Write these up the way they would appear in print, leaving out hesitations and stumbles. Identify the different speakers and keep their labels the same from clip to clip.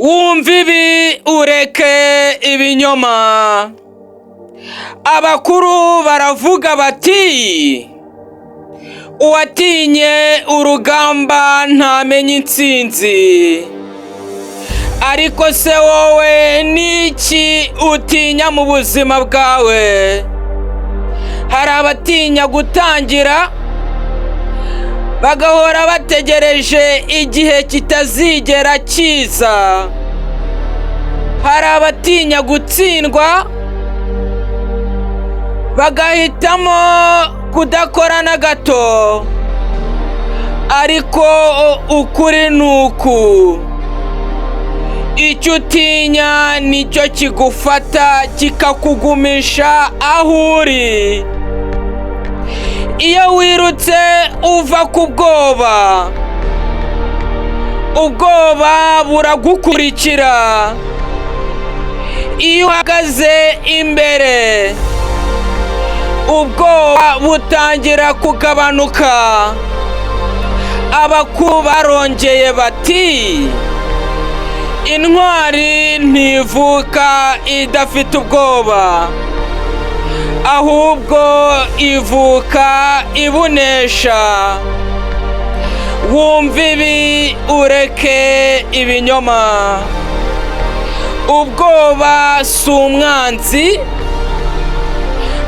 Speaker 1: Wumva ibi, ureke ibinyoma. Abakuru baravuga bati: "Uwatinye urugamba ntamenya intsinzi." Ariko se wowe niki utinya mu buzima bwawe? Hari abatinya gutangira, bagahora bategereje igihe kitazigera kiza. Hari abatinya gutsindwa, bagahitamo kudakora na gato. Ariko ukuri ni uku: icyo utinya nicyo kigufata, kikakugumisha aho uri. Iyo wirutse uva ku bwoba, ubwoba buragukurikira. Iyo uhagaze imbere, ubwoba butangira kugabanuka. Abakuru barongeye bati: "Intwari ntivuka idafite ubwoba, ahubwo ivuka ibunesha." Wumva ibi, ureke ibinyoma. Ubwoba si umwanzi,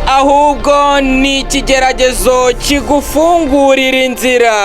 Speaker 1: ahubwo ni ikigeragezo kigufungurira inzira.